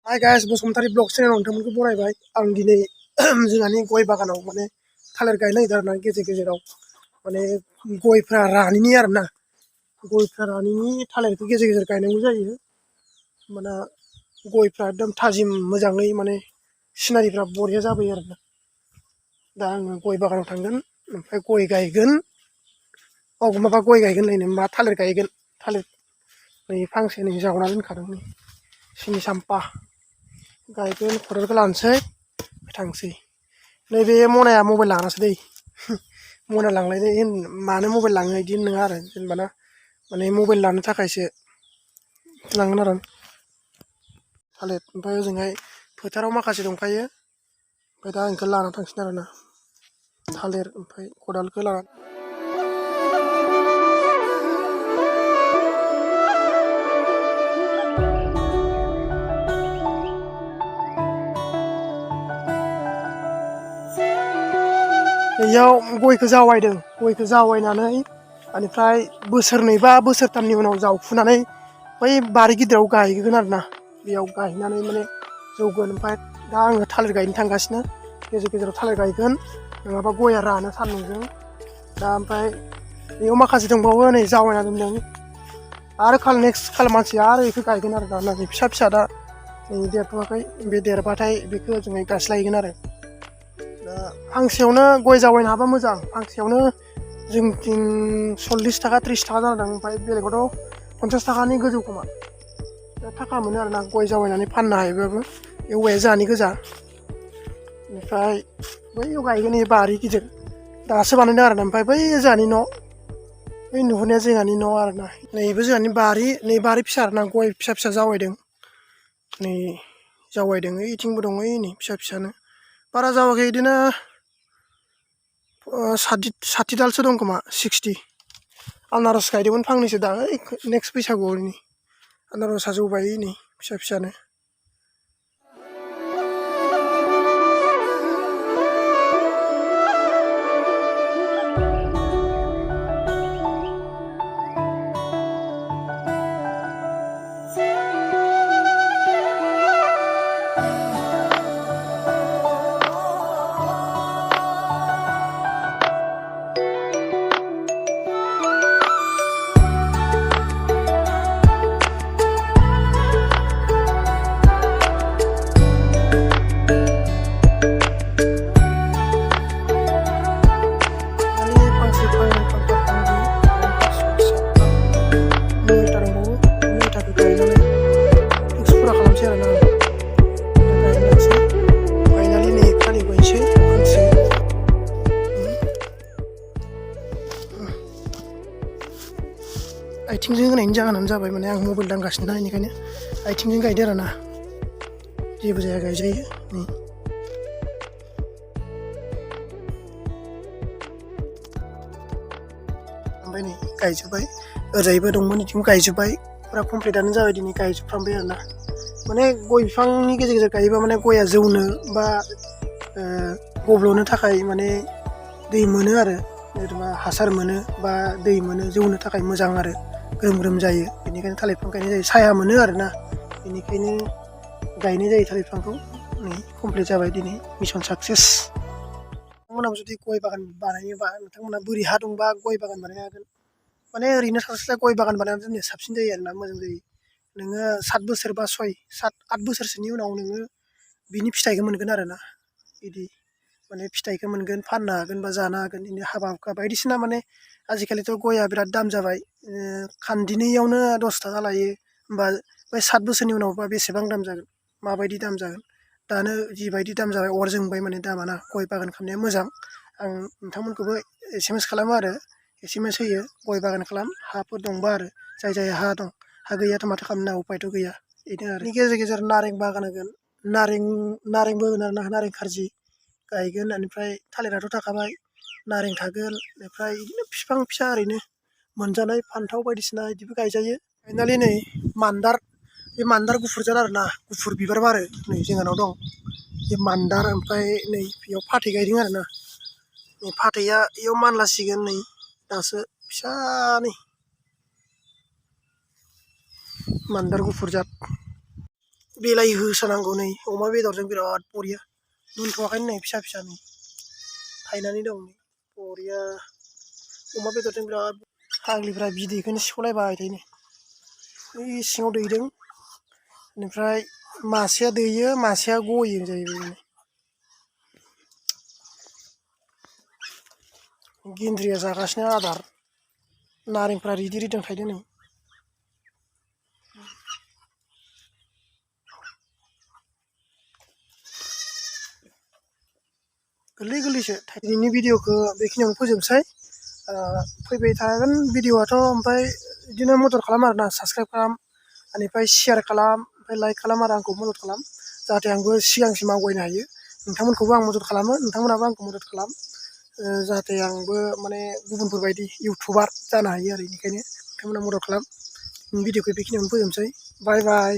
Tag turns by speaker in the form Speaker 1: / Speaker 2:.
Speaker 1: हाय guys Basumatary blog चेनेलाव नोंथांमोनखौ बरायबाय। आं दिनै जोंहानि गय बागानाव माने थालिर गायनो नागिरदों आरोना गेजेर गेजेराव माने गयफ्रा रानिनि आरोना गयफ्रा रानिनि थालिरखौ गेजेर गेजेर गायनांगौ जायो। माने गयफ्रा एकदम थाजिम मोजाङै माने सिनारिफ्रा बरिया जाबोयो आरोना। दा आङो गय बागानाव थांगोन ओमफ्राय गय गायगोन। माबा गय गायगोन लायनो मा थालिर गायगोन। थालिर नै फांसे नै जावनानै दोनखादों नै सिनि साम्फा गायगोन खदालखौ लानोसै थांसै। नैबे मनाया मबाइल लाङासै दै मना लांलायनाय मानो मबाइल लाङो बिदि नङा आरो जेनेबा ना माने मबाइल लानो थाखायसो लांगोन आरो थालिर। ओमफ्राय ओजोंहाय फोथाराव माखासे दंखायो ओमफ्राय दा आं बेखौ लाना थांसिन आरोना थालिर ओमफ्राय खदालखौ लाना बेयाव गयखौ जावायदों। गयखौ जावायनानै बेनिफ्राय बोसोरनै बा बोसोरथामनि उनाव जावफुनानै बै बारि गिदिराव गायगोन आरोना। बेयाव गायनानै माने जौगोन। ओमफ्राय दा आङो थालिर गायनो थांगासिनो गेजेर गेजेराव थालिर गायगोन नङाबा गया रानो सान्दुंजों। दा ओमफ्राय बेयाव माखासे दंबावो नै जावायना दोनदों आरो नेक्स्ट मानसिया आरो बेखौ गायगोन आरो दा फिसा फिसा दा देरथ'वाखै बे देरबाथाय बेखौ ओजोंहाय गायस्लायगोन आरो। दा फांसेयावनो गय जावैनो हाबा मोजां। फांसेयावनो जोंथिं 40 थाखा 30 थाखा जादों। ओमफ्राय बेलेगावथ' 50 थाखानि गोजौ खोमा। दा थाखा मोनो आरोना गय जावैनानै फाननो हायोबाबो। बे औवाया जोंहानि गोजा। बेनिफ्राय बैयाव गायगोन बे बारि गिदिर दासो बानायदों आरोना। ओमफ्राय बै जोंहानि न' बै नुहुरनाया जोंहानि न' आरोना। नैबो जोंहानि बारि नै बारि फिसा आरोना गय फिसा फिसा जावायदों नै जावायदों ओइथिंबो दङ नै फिसा फिसानो बारा जावाखै बिदिनो 60 दालसो दं खोमा 60। आनारस गायदोंमोन फांनैसो दा नेक्स्ट बैसागुआव आनारसआ जौबाय नै फिसा फिसानो। आथिंजों होनायनि जाहोनानो जाबाय माने आं मबाइल दांगासिनो ना बेनिखायनो आथिंजों गायदो आरोना जेबो जाया गायजायो नै। ओमफ्राय नै गायजोब्बाय ओरैबो दंमोन बिथिंबो गायजोब्बाय फुरा कमप्लिटआनो जाबाय दिनै गायजोबफ्रामबाय आरोना। माने गय बिफांनि गेजेर गेजेर गायोबा माने गया जौनो बा गब्ल'नो थाखाय माने दै मोनो आरो जेनेबा हासार मोनो बा दै मोनो जौनो थाखाय मोजां आरो ग्रोम ग्रोम जायो। बेनिखायनो थालिर बिफां गायनाय जायो साया मोनो आरोना बेनिखायनो गायनाय जायो थालिर बिफांखौ। नै कमप्लिट जाबाय दिनै मिशन साक्सेस। नोंथांमोनहाबो जुदि गय बागान बानायोबा नोंथांमोनहा बोरि हा दंबा गय बागान बानायनो हागोन। माने ओरैनो थास्लायस्लाय गय बागान बानायनानै दोननो साबसिन जायो आरोना मोजां जायो। नोङो 7 बोसोर बा 7-8 बोसोरसोनि उनाव नोङो बिनि फिथाइखौ मोनगोन आरोना बिदि माने फिथाइखौ मोनगोन फाननो हागोन बा जानो हागोन। बिनि हाबा हुखा बायदिसिना माने आजिखालिथ' गया बिराद दाम जाबाय। खान्दिनैयावनो 10 थाखा लायो होमबा बै 7 बोसोरनि उनावबा बेसेबां दाम जागोन माबायदि दाम जागोन। दानो जिबायदि दाम जाबाय अर जोंबाय माने दामाना गय बागान खालामनाया मोजां। आं नोंथांमोनखौबो SMS खालामो आरो SMS होयो गय बागान खालाम हाफोर दंबा आरो जाय हा दं। हा गैयाथ' माथो खालामनो उपायथ' गैया बिदिनो आरो। गेजेर गेजेर नारें बागान होगोन नारेंबो होगोन आरोना नारें खारजि गायगोन। बेनिफ्राय थालिराथ' थाखाबाय नारें थागोन बेनिफ्राय बिदिनो बिफां फिसा ओरैनो मोनजानाय फान्थाव बायदिसिना बिदिबो गायजायो। फाइनालि नै बे मान्दार गुफुर जार आरोना गुफुर बिबार बारो नै जोंहानाव दं बे मान्दार। ओमफ्राय नै बेयाव फाथै गायदों आरोना नै फाथैया बेयाव मानलासिगोन नै दासो फिसानै मान्दार गुफुर जात बेलाइ होसोनांगौ नै अमा बेदरजों बिराद बरिया दोनथ'वाखैनो नै फिसा फिसा नै थायनानै दं नै बरिया अमा बेदरजों बिराद फाग्लिफ्रा बिदैखौनो सिख'लायबाय थायो नै बै सिङाव दैदों बेनिफ्राय मासेया दैयो मासेया गयो जाहैबाय गेन्द्रिया जागासिनो आदार नारेंफ्रा रिदि रिदां थायदों नै गोरलै गोरलैसो दिनैनि भिडिअखौ बेखिनियावनो फोजोबनोसै फैबाय थागोन भिडिअआथ' ओमफ्राय बिदिनो मदद खालाम आरोना साबसक्राइब खालाम बेनिफ्राय शेयार खालाम ओमफ्राय लाइक खालाम आरो आंखौ मदद खालाम जाहाथे आंबो सिगांसिम आवगायनो हायो नोंथांमोनखौबो आं मदद खालामो नोंथांमोनाबो आंखौ मदद खालाम जाहाथे आंबो माने गुबुनफोरबायदि इउटुबार जानो हायो आरो बेनिखायनो नोंथांमोना मदद खालाम भिडिअखौ बेखिनियावनो फोजोबनोसै बाय बाय